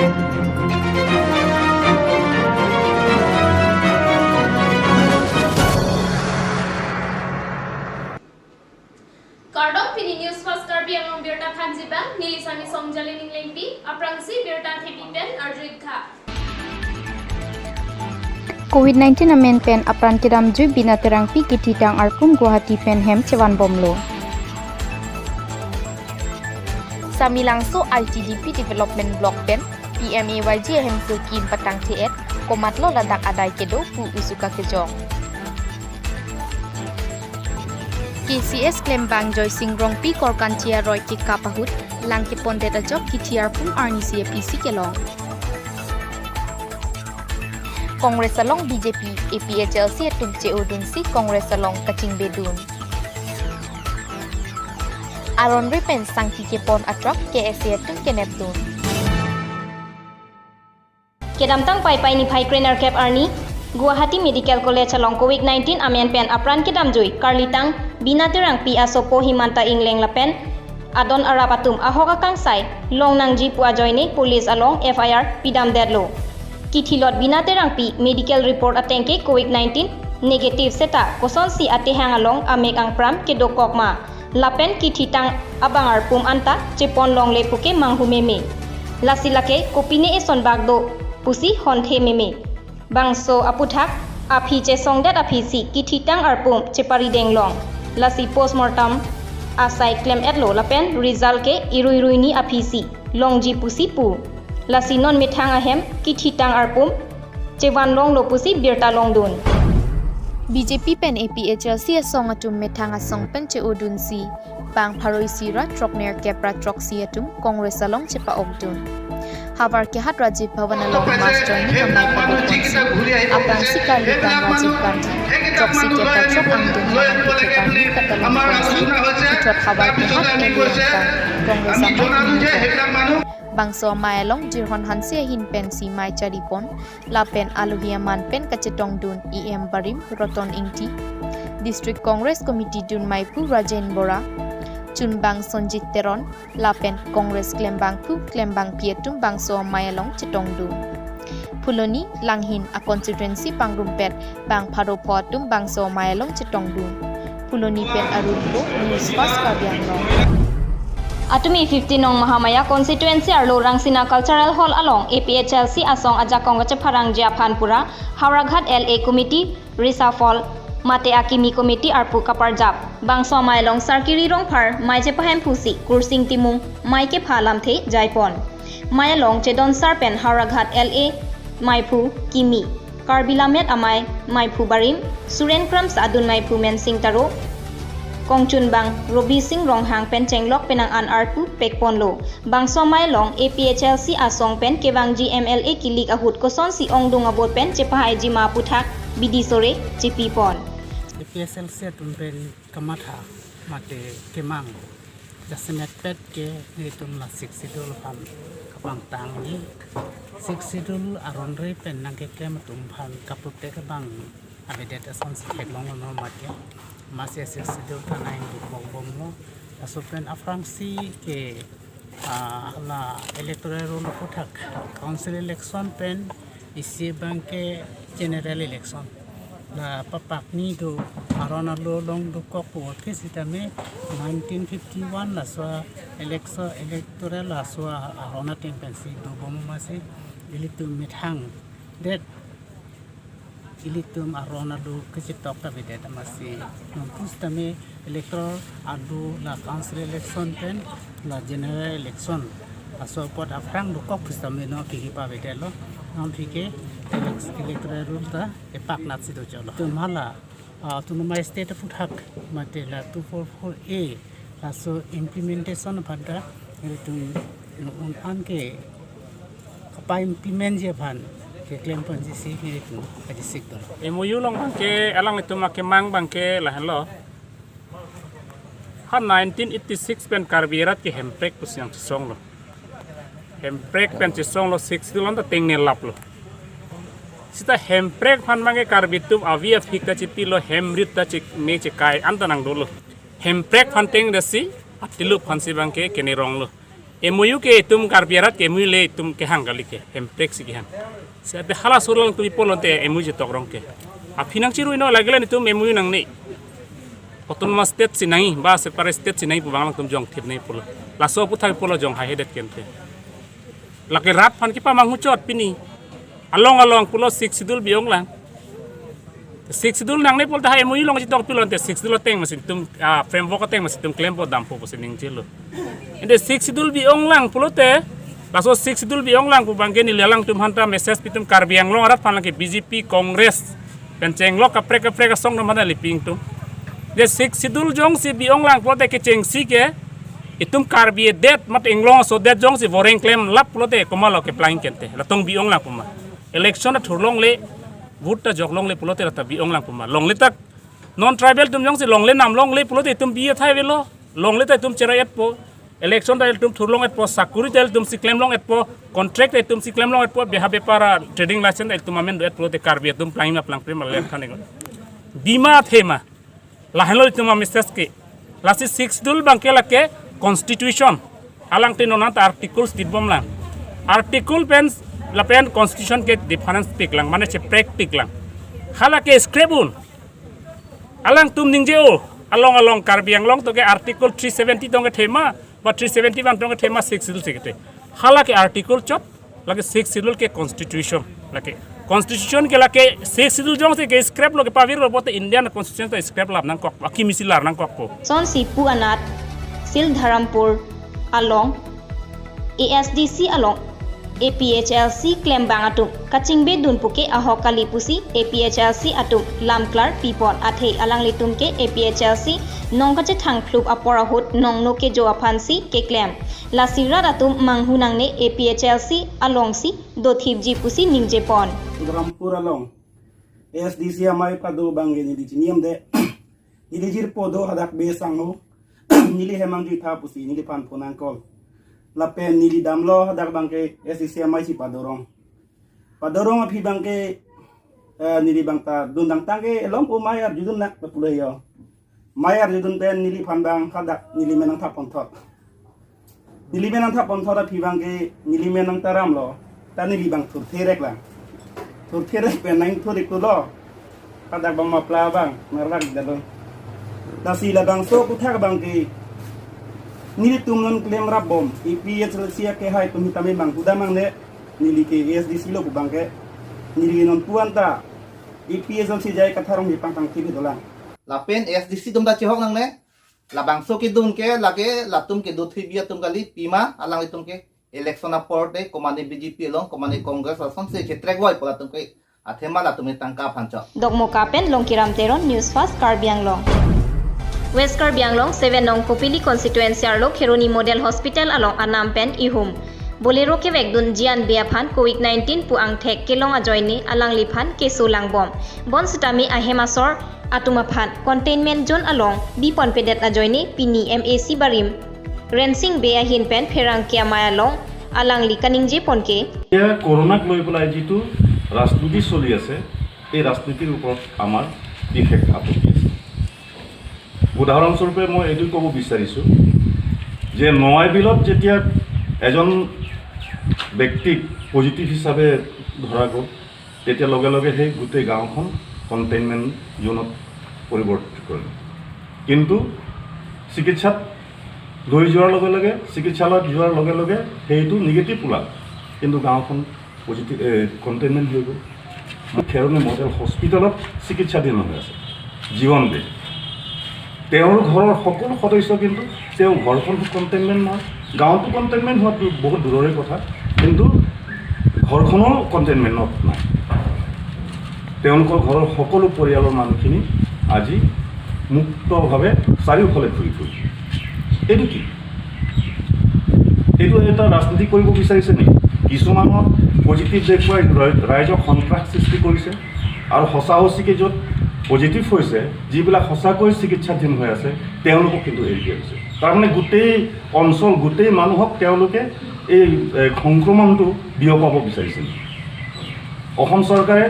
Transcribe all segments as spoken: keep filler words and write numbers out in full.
Kardom, pini News Fast Karbi Anglong birta thanji abang, neli Sami Songjali Ninglengpi, aphrangsi birta thepi pen arju-ik tha. Covid nineteen amen pen apran kedamjui Bina Terangpi kithitang arpum Guwahati pen hem chevanbomlo. Samelangso I T D P Development Block pen P M A Y G ahemso kim patangthe-et, komatlo ladak adai kedo pu usuka kejok. K C S klembang Joysing Rongpi Korkanthi aroi kekap ahut lang kepondet ajok kithi arpum arnisi aphi si kelong. Congress along B J P, A P H L C atum che-odunsi Congress along kachingbedun. Aron ri pen sangti kepon atrok K S A atum kenepdun. Kedamtang Paipai niphai krenerkep arni, Guwahati Medical College along Covid nineteen amen pen apran kedamjui karlitang Bina Terangpi asopo Himanta Ingleng lapen adon arap atum ahok akangsai longnangji pu ajoine police along F I R pidamdetlo. Kithilot Bina Terangpi medical report ateng ke Covid nineteen negative seta kosonsi atehang along amek angpram kedokok ma, lapen kithitang abang arpum anta chepon longle puke manghu meme. Lasi lake kopine eson bak do pusi honthe meme. Bangso aputhak aphi chesongdet aphi si kithitang arpum cheparideng long. Lasi postmortem asai klem-etlo lapen result ke irui ruini aphi si longji pusi pu. Lasi non methang ahem kithitang arpum chevan longlo pusi birta longdun. B J P pen A P H L C asong atum methang asong pen che-odunsi bang pharo isi ra throknerkep ra throksi atum Congress along chepa-okdun. Havar kehat Rajiv Bhavan along mass joining amei padoponsi aphrangsi karlitang Rajiv Gandhi throksikep ra throk angdeng alam kethek arni katalang ponsi puthot havar kehat eli angkang Congress amei inutong. Bangso amei along Jirhon Hanse ahin pensi mei charipon lapen alohi aman pen kachetongdun E M barim Roton Ingti, District Congress Committee dun meiphu Rajen Bora, chunbang Sonjit Teron, lapen Congress klembangphu klembangpi atum bangso amei along chetongdun. Phuloni Langhin a constituency pangrumpet bang pharo pho atum bangso amei along chetongdun. Phuloni pen Arun Bo, News Fast Karbi Anglong. Atumi fifteen nong Mahamaya constituency arlo Rangsina Cultural Hall along A P H L C asong ajakong kachepharangji aphan pura Howraghat L A Committee, Risa Fall, mate akimi committee arpu kaparjap. Bangso amei along Sarkiri Rongphar mei chepahemphusi Kursing Timung mei kepha lamthe jaipon. Mei along chedonsar pen Howraghat L A meiphu kimi, Karbi Lammet Amei meiphu barim Suren Kramsa adun meiphu Mensing Taro, kongchunbang Robi Sing Ronghang pen chenglok penang an arpu pekponlo. Bangso amei along A P H L C asong pen kevangji M L A kilik ahut kosonsi ongdung abot pen chepahaiji ma aputhak bidi sore chepipon. A P H L C atum pen kamatha mate kemang jasemet pet ke nelitum la Sixth Schedule aphan kapangtangji. Sixth Schedule aron ri pen nangkeklem atum aphan kaprotect abang avedet asonsi theklonglo mate. Masi Sixth Schedule ta nangdukbomlo. Laso pen aphrangsi ke, ah, la electoral roll aputhak council election pen isi abangke general election. La papakni do aron alo longdukok pu otke sitame nineteen fifty-one laso election, electoral laso aron ateng pensi dobom masi ilitum methang det ilitum aron alo kachetok ta avedet masi. Nonpu sitame electoral alo la council election pen la general election laso apot aphrang dokok sitame non kiki pavedetlo. Non aphi ke elec-, electoral roll ta epak natsi dochotlo. Itum hala, ah, autonomous state aputhak mate la two four four A laso implementation aphan ta itum un an ke kapa-implementji aphan keklem ponji si itum kachesik do. M O U along abangke alanglitum akemang abangke lahenlo. Ha nineteen eighty-six pen Karbi arat ke hemprek pusi nangchesonglo. Hemprek pen chesonglo, Sixth Schedule anta tengne laplo. Sita hemprek aphan abangke Karbi atum avi aphik ta chepilo, hem rit ta che-, me chekai anta nangdolo. Hemprek aphan tengdetsi atilu aphansi abangke kene ronglo. M O U ke itum Karbi arat ke M O U le itum kehang kali ke, Hemprek si kehang. Seta hala asor alangtum pi pulote M O U chetok rong ke. Aphi nangchiruinon, lake la itum M O U nangne. Autonomous state si nangji, ba separate state si nangji pu abang alangtum jongthip nangji pulo. Laso aputhak pulo jong haihedet kente. Lake rat aphan kepamanghu chot pini. Along along pulo Sixth Schedule bi-ong lang. Sixth Schedule nangne pulote ha M O U along chetok pilote Sixth Schedule ateng masi itum, ah, framework ateng masi itum klempo dampo pusi ningjelo. Ante Sixth Schedule bi-ong lang pulote, laso Sixth Schedule bi-ong lang pu abangke neli alangtum aphanta message pi itum Karbi Anglong arat aphan lake B J P, Congress, pen chenglok kaprek kaprek asong atum aphanta neli pi ingtung. Ante Sixth Schedule jongsi bi-ong lang pulote kechengsi ke, itum Karbi adet mat inglong aso adet jongsi voreng klemlap pulote komatlo keplang kente. Latum bi-ong lang pu ma. Election ta thurlongle, vote ta joklongle pulote lata bi-ong lang pu ma. Longle ta non tribal atum jongsi longle nam longle pulote itum bi athai avelo. Longle ta itum chera-etpo. Election ta itum thurlong-etpo, sakuri ta itum si klemlong-etpo, contract ta itum si klemlong-etpo, beha bepar a trading license ta itum amen do-et pulote Karbi atum plangji ma plangpre ma le khan ego. Bi ma athe ma. Lahenlo itum a-message ke. Lasi Sixth Schedule abangke lake constitution. Alangtum non anta articles ditbom lang. Article pen lapen constitution ke difference pik lang, mane cheprek pik lang. Hala ke scrap un. Alangtum ningje-o, along along Karbi Anglong atum ke article three seventy atum kethe ma, ba three seventy-one atum kethe ma Sixth Schedule si kethe. Hala ke article chot, lake Sixth Schedule ke constitution, lake constitution ke lake Sixth Schedule jongsi ke scrap lo ke pavirlo pulote Indian constitution ta scrap lap nangkok, akimi si lar nangkokpo. Sonsi pu anat Sildharampur along A S D C along A P H L C klembang atum kachingbedun puke ahok kali pusi A P H L C atum lamklar pipon, athe alanglitum ke A P H L C nong kachethang phlup apor ahut nongno kejo aphansi keklem. Lasi rat atum manghu nangne, A P H L C alongsi dothipji pusi ningjepon. Rampur along A S D C amei pado abangke neli chiniamde. Neli jirpo do hadak be sangno. Neli hem nangjuitha pusi neliphan phone nangcall. Lapen neli damlo hadak abangke A S D C amei si padorong. Padorong aphi abangke, eh, neli abang ta dun dangtang ke elong ko mei arjudun nang pulo yo. Mei arjudun pen neliphan abang hadak neli men nangthap ponthot. Neli men nangthap ponthot aphi abangke neli men nangtaramlo. Ta neli abang thurthe rek lang. Thurthe rek pen nangthur ik tulo. Hadak abang mapla abang, marwak dalo. Lasi labangso aputhak abangke nelitum non klemrapbom, A P H L C akehai atum hitame abang kuda mangne, neli ke A S D C lo pu abangke, neli non puan ta A P H L C jai katharong hipang tangthip dolang. Lapen A S D C atum ta chehok nangne, labangso kedun ke lake latum ke dothipji atum kali, pima alanglitum ke election apor te komane B J P along, komane Congress asonsi chetrek voi pu latum ke athema latum ke tangka aphan chot. Dokmoka pen Longkiram Teron, News Fast Karbi Anglong. West Karbi Anglong seven nong Kopili constituency arlo Kheroni Model Hospital along anam pen ihum Bolero kevekdun jian be aphan Covid nineteen pu angthek kelong ajoine alangliphan keso langbom. Bonsitame ahem asor atum aphan containment zone along biponpedet ajoine pini M A C barim Rensing Bey ahin pen pherangke amei along alangli kaningje ponke. এতিয়া কৰোণাক লৈ পেলাই যিটো ৰাজনীতি চলি আছে, এই ৰাজনীতিৰ ওপৰত আমাৰ বিশেষ আপত্তি আছে। উদাহৰণস্বৰূপে মই এইটো ক'ব বিচাৰিছোঁ যে নয়াবিলত যেতিয়া এজন ব্যক্তিক পজিটিভ হিচাপে ধৰা গ'ল, তেতিয়া লগে লগে সেই গোটেই গাঁওখন কণ্টেইনমেণ্ট জ'নত পৰিৱৰ্তিত কৰিলে। কিন্তু চিকিৎসাত লৈ যোৱাৰ লগে লগে, চিকিৎসালয়ত যোৱাৰ লগে লগে সেইটো নিগেটিভ ওলাল, কিন্তু গাঁওখন পজিটিভ, এ, কণ্টেইনমেণ্ট হৈ গ'ল। খেৰণি মডেল হস্পিটেলত চিকিৎসাধীন হৈ আছে, জীৱন দে। তেওঁৰ ঘৰৰ সকলো সদস্য, কিন্তু তেওঁৰ ঘৰখন কণ্টেইনমেণ্ট নহয়। গাঁৱতো কণ্টেইনমেণ্ট হোৱাটো বহুত দূৰৰে কথা, কিন্তু ঘৰখনো কণ্টেইনমেণ্টত নাই। তেওঁলোকৰ ঘৰৰ সকলো পৰিয়ালৰ মানুহখিনি আজি মুক্তভাৱে চাৰিওফালে ঘূৰি ফুৰিছে। এইটো কি? এইটো এটা ৰাজনীতি কৰিব বিচাৰিছে নেকি? কিছুমানক পজিটিভ দেখুৱাই ৰাই-, ৰাইজক সন্ত্ৰাস সৃষ্টি কৰিছে আৰু সঁচা সঁচিকে য'ত পজিটিভ হৈছে, যিবিলাক সঁচাকৈ চিকিৎসাধীন হৈ আছে, তেওঁলোকক কিন্তু এৰি দিয়া হৈছে। তাৰমানে গোটেই অঞ্চল, গোটেই মানুহক তেওঁলোকে এই, এ, সংক্ৰমণটো বিয়পাব বিচাৰিছে নেকি? অসম চৰকাৰে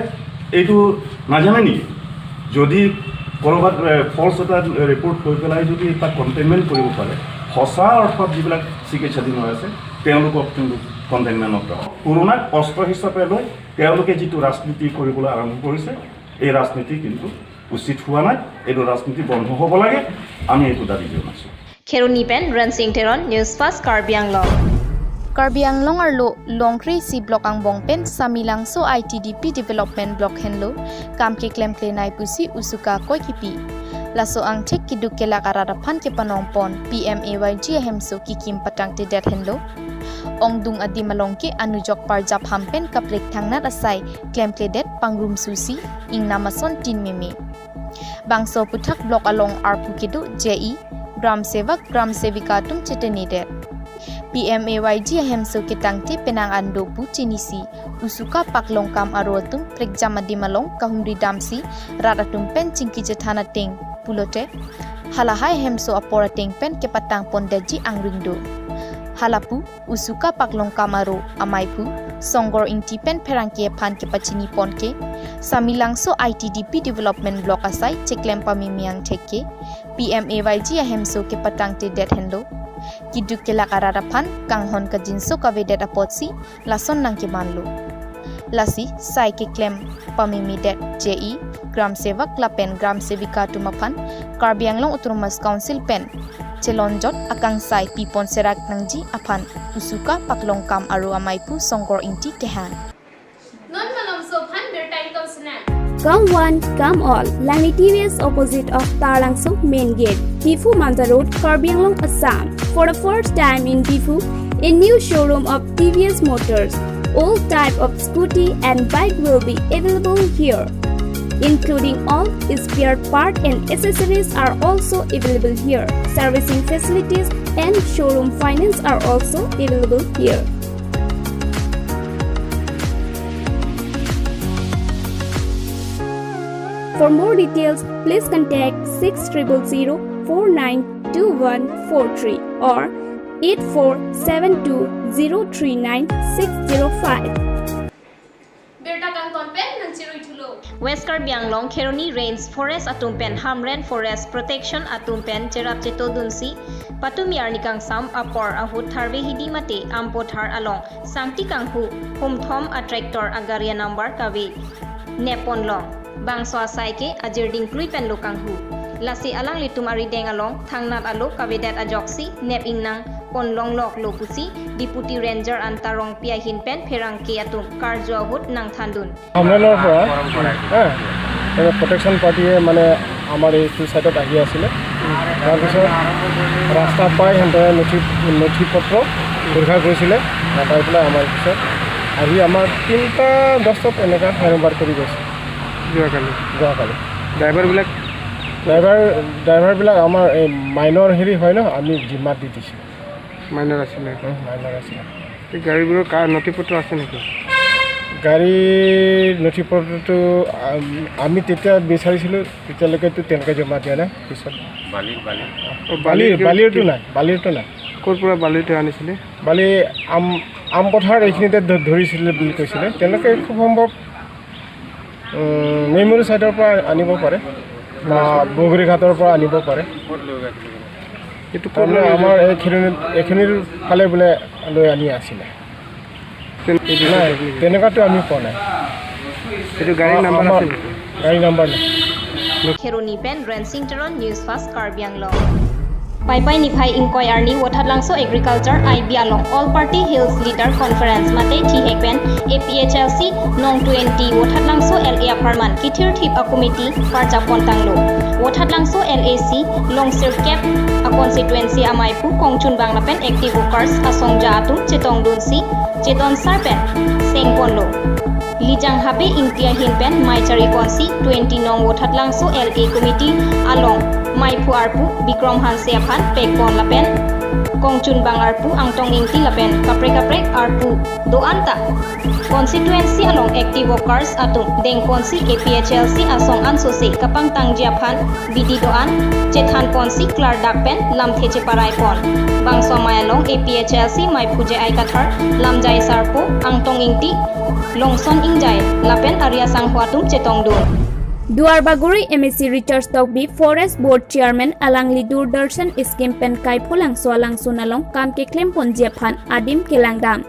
এইটো নাজানে নেকি? যদি ক'ৰবাত, এ, ফল্ছ এটা, এ, ৰিপৰ্ট হৈ পেলাই যদি তাক কণ্টেইনমেণ্ট কৰিব পাৰে, সঁচা অৰ্থত যিবিলাক চিকিৎসাধীন হৈ আছে, তেওঁলোকক কিন্তু কণ্টেইনমেণ্টত ৰাখক। কৰোণাক অস্ত্ৰ হিচাপে লৈ তেওঁলোকে যিটো ৰাজনীতি কৰিবলৈ আৰম্ভ কৰিছে, এই ৰাজনীতি কিন্তু উচিত হোৱা নাই। এইটো ৰাজনীতি বন্ধ হ'ব লাগে, আমি এইটো দাবী জনাইছোঁ। Kheroni pen Rensing Teron, News Fast, Karbi Anglong. Karbi Anglong arlo Longri C block angbong pen Samelangso I T D P development block henlo kam keklemklenei pusi usuka koi kipi. Laso angthek keduk kelak arat aphan kepanong pon P M A Y G ahemso kekim patangtedet henlo. Ongdung adim along ke anujok parjap ham pen kaprek thangnat asai klemkledet pangrum susi ingnam ason tin meme. Bangso aputhak block along arpu kedo J E, Gram Sevak, Gram Sevika atum chetenedet. P M A Y G ahemso ketangte penang an do pu chinisi, usuka paklong kam aro atum prekjam adim along kahumri damsi rat atum pen chingki chethan ateng pulote, halahai ahemso apor ateng pen kepatang pondetji angring do. Halapu usuka paklong kam aro amaiphu Songgor Ingti pen pherangke aphan kepachini pon ke, Samelangso I T D P development block asai cheklem pameme angthek ke P M A Y G ahemso kepatangtedet henlo. Keduk kelak arat aphan kanghon kajinso kavedet apotsi lason nangkemanlo. Lasi sai keklem pamemedet J E, Gram Sevak lapen Gram Sevika atum aphan Karbi Anglong Autonomous Council pen chelonjot akangsai pipon serak nangji aphan usuka paklong kam aro amaiphu Songgor Ingti kehang. Non malomso aphan birta ingkoi sena. Come one, come all. Langni T V S opposite of Taralangso main gate, Diphu Manja Road, Karbi Anglong, Assam. For the first time in Diphu, a new showroom of T V S Motors. All type of scooty and bike will be available here, including all spare part and accessories are also available here. Servicing facilities and showroom finance are also available here. For more details, please contact six triple zero four nine two one four three or eight four seven two zero three nine six zero five. Birta kangton pen nangcherui thulo. West Karbi Anglong Kheroni Range Forest atum pen Hamren Forest Protection atum pen cherap chetodunsi patumi arni kangsam apor ahut tharve hidi mate Ampothar along sangti kanghu humthom a tractor a gari a number kave nep ponlong. Bangso asai ke ajir dingklui penlo kanghu. Lasi alanglitum arideng along thangnat alo kavedet ajoksi nep ingnang ponlongloklo pusi Deputy Ranger Anta Rongpi ahin pen pherangke atum karju ahut nangthandun. হামৰেনৰ পৰা, হা, এই প্ৰটেকশ্যন পাৰ্টিয়ে মানে আমাৰ এইটো ছাইডত আহি আছিলে। তাৰপিছত ৰাস্তা পাই সিহঁতে নথি, নথি পত্ৰ পৰীক্ষা কৰিছিলে, নাপাই পেলাই আমাৰ পিছত আহি আমাৰ তিনিটা দহটাত এনেকুৱা হেণ্ডঅভাৰ কৰি গৈছে। যোৱাকালি। যোৱাকালি। ড্ৰাইভাৰবিলাক? ড্ৰাইভাৰ, ড্ৰাইভাৰবিলাক আমাৰ এই মাইনৰ হেৰি হয় ন, আমি জিম্মাত দি দিছোঁ। মাইনৰ আছিলে? উম, মাইনৰ আছিলে। এই গাড়ীবোৰৰ কা-, নথি পত্ৰ আছে নেকি? গাড়ীৰ নথি পত্ৰটো আম-, আমি তেতিয়া বিচাৰিছিলোঁ, তেতিয়ালৈকেতো তেওঁলোকে জমা দিয়া নাই। পিছত বালিৰ, বালিৰ। অ, বালিৰ, বালিৰ বালিৰটো কি-, নাই, বালিৰটো নাই। ক'ৰ পৰা বালিটো আনিছিলে? বালি আম, আমপথাৰ এইখিনিতে ধ-, ধৰিছিলে বুলি কৈছিলে। তেওঁলোকে খুব সম্ভৱ, উম, মেমৰি ছাইডৰ পৰা আনিব পাৰে বা বগৰীঘাটৰ পৰা আনিব পাৰে। এইটো ক'ত তাৰমানে লৈ আমাৰ এই খেলি-, এইখিনিৰ ফালে বোলে লৈ আনি আছিলে। তেন-, এইটো নাই, তেনেকুৱাতো আমি পোৱা নাই। এইটো গাড়ীৰ আ-, নাম্বাৰ আমাৰ আছে নেকি? গাড়ী নাম্বাৰ নাই। Kheroni pen Rensing Teron, News Fast, Karbi Anglong. Paipai niphai ingkoi arni Vothatlangso Agriculture I B along All Party Hills Leader Conference mate thihek pen A P H L C nong twenty Vothatlangso L A apharman kithirthip a committee parjap pontanglo. Vothatlangso L A C longsirkep a constituency amaiphu Kongchunbang lapen active workers asongja atum chetongdunsi chetonsar pen sengponlo. Lijang Habe Ingti ahin pen mei chariponsi twenty nong Vothatlangso L A committee along maiphu arpu Bikrom Hanse aphan pekpon lapen Kongchunbang arpu Angtong Ingti lapen kaprek kaprek arpu do-an ta constituency along active workers atum dengponsi A P H L C asong ansose kapangtangji aphan bidi do-an chethanponsi klardak pen lamthe cheparaipon. Bangso amei along A P H L C maiphu J I Kathar, Lamjai Sarpo, Angtong Ingti, Longson Ingjai lapen Arya Sangho atum chetongdun. Duarbagori M A C Richard Tokbi, Forest Board Chairman, alangli Doordarshan Scheme pen Kaipholangso alangsun along kam keklem ponji aphan adim kelangdam.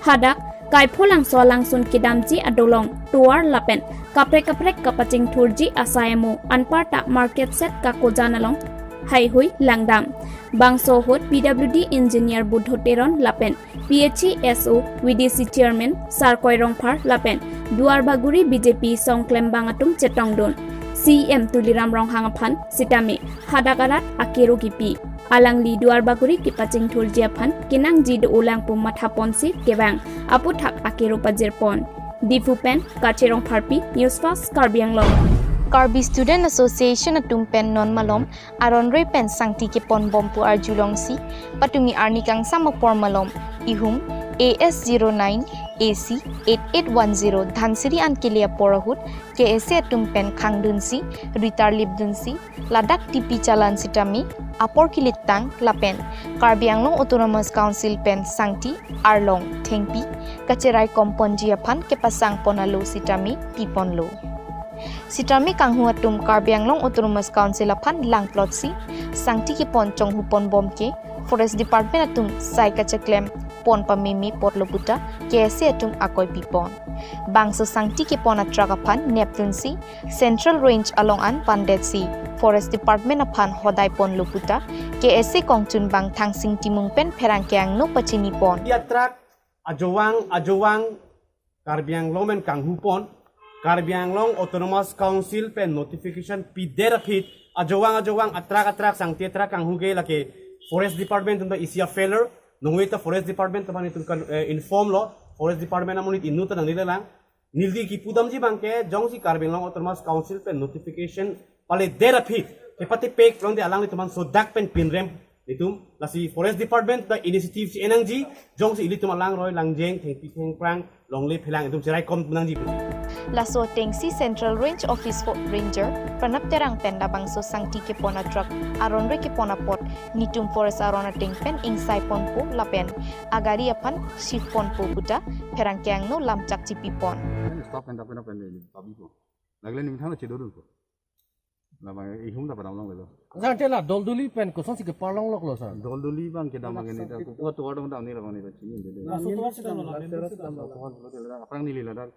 Hadak Kaipholangso alangsun kedamji adolong, tovar lapen kaprek kaprek kapachingthurji asai amo anparta market shed kakojan along haihui langdam. Bangso ahut P W D Engineer Budho Teron lapen P H E S O V D C Chairman Sarkoi Rongphar lapen Duarbagori B J P songklembang atum chetongdun. C E M Tuliram Ronghang aphan sitame hadak arat akero kipi. Alangli Duarbagori kepachingthurji aphan kenangji do-olang pu mathaponsi kevang aphuthak akero pajirpon. Diphu pen Kache Rongpharpi, News Fast Karbi Anglong. Karbi Student Association atum pen non malom aron re pen sangti kepon bom pu arjulongsi patumi arni kangsam apor malom ihum A S zero nine A C eight eight one zero Dhansiri an kele apor ahut K S A atum pen khangdunsi, ritar lipdunsi, ladak tipi chalan sitame apor kelitang lapen Karbi Anglong Autonomous Council pen sangti arlong thengpi kacherai komponji aphan kepasang pon alo sitame piponlo. Sitame kanghu atum Karbi Anglong Autonomous Council aphan langplotsi sangti kepon chonghu pon bom ke Forest Department atum sai kacheklem pon pameme potlo puta K S A atum akoi pipon. Bangso sangti kepon atrak aphan nepdunsi Central Range along an pandetsi Forest Department aphan hodai ponlo puta K S A kongchunbang Thangsing Timung pen pherangke angno pachinipon. Di atrak ajovang ajovang Karbi Anglong pen kanghu pon, Karbi Anglong Autonomous Council pen notification pidet aphi ajovang ajovang atrak atrak sangti atrak kanghu ke lake Forest Department atum ta isi a-failure, nungwe ta Forest Department atum ta itum kan, eh, inform lo, Forest Department amonit inut ta nangne lang. Neli kipudamji abang ke jongsi Karbi Anglong Autonomous Council pen notification paledet aphi kepatepek longde alanglitum an sodak pen pinrem itum, lasi Forest Department ta initiative si enangji, jongsi ilitum alangroi langjeng thengpi thengphrang longle phelang itum cherai kom nangji pusi. Laso atengsi Central Range Office Forest Ranger Pranab Terang pen labangso sangti kepon atrak aron re kepon apot nitum forest aron ateng pen ingsai ponpo lapen agari aphan shift ponpo puta pherangke angno lamchak chipipon. Stop pen, stop pen, stop pen, stop pen. Lagle nimthang chedodun ko. Labang ihum ta padam longlelo. Sir, te la Dolduli pen kosonsi keparlong loklo, sir? Dolduli abang kedam abang ini ta kuku atu adong dam ni labang ini ta chini dele. Laso tovar si dam lo, laso tovar si dam lo. Aphrang neli ladak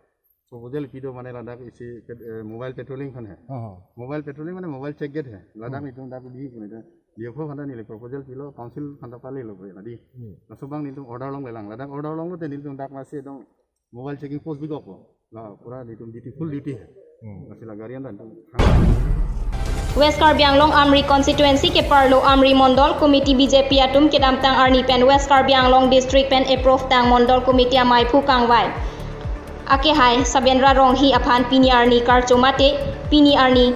proposal pido mane ladak isi ke, eh, mobile patrolling aphan he. Oh. Mobile patrolling mane mobile check gate he. Ladak Hmm. itum dak di pune ta. Dia pho khanda neli proposal pilo council khanda palelo pu nadi. Hmm. Laso abang nelitum order longlelang. Ladak order longlo te nelitum dak masi dong mobile checking post bigok ko. La pura itum duty, full duty hai. Hmm. Lasi la gari andan tu. West Karbi Anglong Amri constituency keparlo Amri Mondol Committee B J P atum kedamtang arni pen West Karbi Anglong District pen approve tang Mondol Committee amaiphu kangvai akehai Sabendra Ronghi aphan pini arni karcho mate pini arni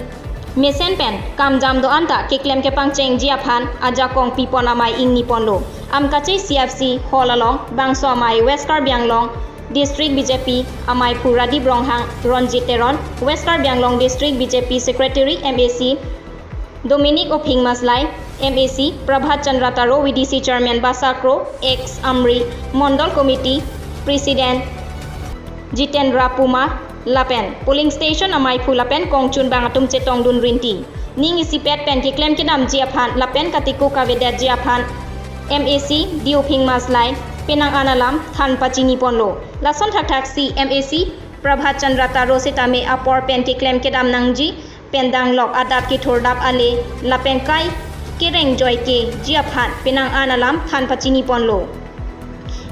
mesen pen kamjam do-an ta keklem kepangchengji aphan ajakong pipon amei ingniponlo. Amkache C F C Hall along bangso amei West Karbi Anglong District B J P amaiphu Radip Ronghang, Ronjit Teron, West Karbi Anglong District B J P Secretary M A C Dominic Ophing Maslai, M A C Prabhat Chandra Taro, V D C Chairman Basa Kro, ex Amri Mondol Committee President Jitendra Puma lapen polling station amaiphu lapen kongchunbang atum chetongdun rinti. Ning isipet pen keklem kedamji aphan lapen katiko kavedetji aphan M A C D Ophing Maslai penang an alam than pachiniponlo. Lason thakthak si M A C Prabhat Chandra Taro sitame apor pen keklem kedam nangji pen danglok adap kethurdap ale lapen kai kereng joike ji aphan penang an alam than pachiniponlo.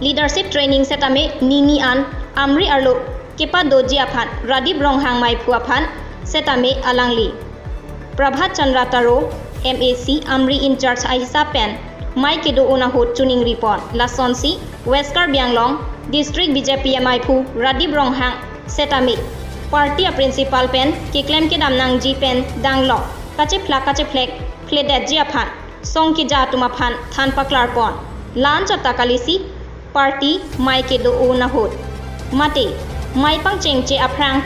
Leadership training setame nini an Amri arlo kepadoji aphan Radip Ronghang maiphu aphan setame alangli Prabhat Chandra Taro, M A C Amri in charge ahisap pen mei kedo-un ahut chuning ripon. Lasonsi West Karbi Anglong District B J P amaiphu Radip Ronghang setame party a principal pen keklem kedam nangji pen danglok kachephlak kachephlek phledetji aphan song keja atum aphan than paklarpon. La-an chot ta kalisi party mei kedo-un ahut mate mei pangchengche aphrang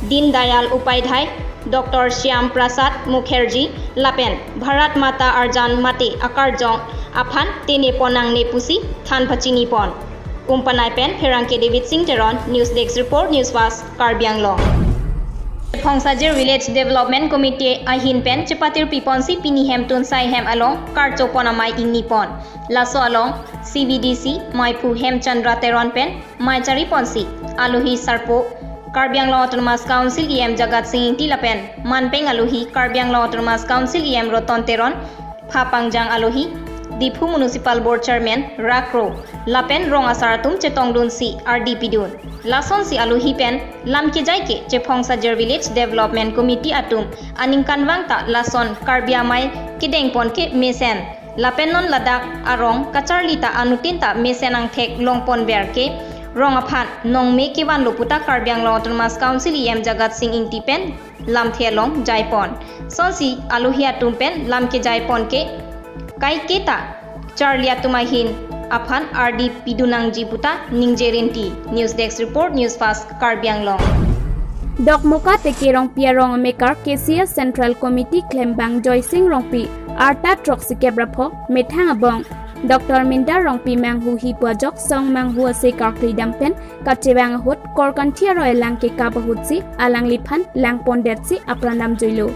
Deen Dayal Upadhyay, Doctor Shyam Prasad Mukherjee lapen Bharat Mata Arjan mate akarjong aphan tenepon nangne pusi than pachinipon. Umpanai pen pherangke David Singh Teron, News Desk Report, News Fast, Karbi Anglong. Phongsajer Village Development Committee ahin pen chepatirpi ponsi pini Hemtun Saihem along karcho pon amei ingni pon. Laso along C V D C Maiphu Hemchandra Teron pen mei chari ponsi alohi sarpo Karbi Anglong Autonomous Council E M Jagat Sing Ingti lapen manpeng alohi Karbi Anglong Autonomous Council E M Roton Teron pha pangjang alohi, Diphu Municipal Board Chairman Rakro lapen rong asar atum chetongdunsi ardi pidun. Lasonsi alohi pen lam kejai ke chephongsajer Village Development Committee atum aningkanvang ta lason Karbi amei kedeng pon ke mesen. Lapen non ladak arong kacharli ta anuttin ta mesen angthek long ponver ke rong aphan nongme kevanlo puta Karbi Anglong Autonomous Council E M Jagat Sing Ingti pen lamthe along jai pon. Sonsi alohi atum pen lam kejai pon ke kaiketa charli atum ahin aphan ardi pidun nangji puta ningje rinti. News Desk Report, News Fast, Karbi Anglong. Dokmoka Teke Rongpi arong amekar K C S Central Committee klembang Joysing Rongpi arta throksikep ra pho methang abong Doctor Minda Rongpi manghu hi pu ajok song manghu ase karkli dam pen kachevang ahut Korkanthi aroi alang kekap ahutsi alangliphan lang pondetsi apran dam juilo.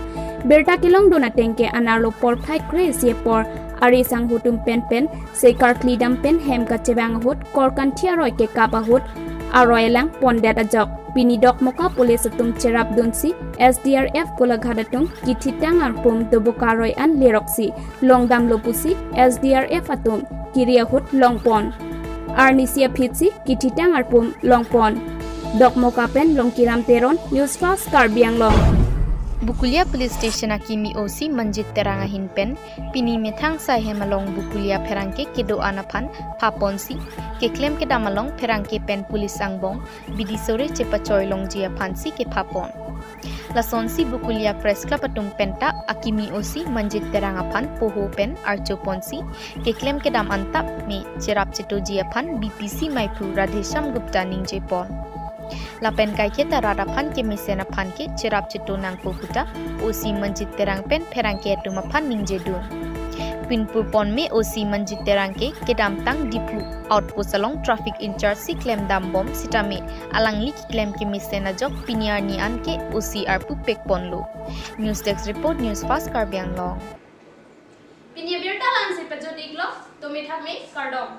Birta kelongdun ateng ke anerlo porphai kre-isi apor ari sangho atum pen pen se karkli dam pen hem kachevang ahut Korkanthi aroi kekap ahut aroi alang pondet ajok pini Dokmoka police atum cherapdunsi S D R F Golaghat atum kithitang arpum doboka aroi an leroksi longdamlo pusi S D R F atum kiri ahut long pon. Arnisi aphitsi kithitang arpum long pon. Dokmoka pen Longkiram Teron, News Fast, Karbi Anglong. Bokolia Police Station akimi O C Manjit Terang ahin pen pini methang Saihem along Bokolia pherangke kedo-an aphan pha ponsi keklem kedam along pherangke pen police angbong bidi sore chepachoi longji aphansi kepha pon. Lasonsi Bokolia Press Club atum penta akimi O C Manjit Terang aphan poho pen archo ponsi keklem kedam anta me cherap chetoji aphan B P C Maiphu Radheshyam Gupta ningje pon. Lapen kaiketa rat aphan kemesen aphan ke cherap cheto nangpo puta O C Manjit Terang pen pherangke atum aphan ningje dun. Pinpur pon me O C Manjit Terang ke kedamtang Diphu outpost along traffic in-charge si klem dam bom sitame alangli keklem kemesen ajok pini arni an ke O C arpu pek ponlo. News Desk Report, News Fast, Karbi Anglong. Pini abirta la-ansi pajut iklo, to methang me kardom.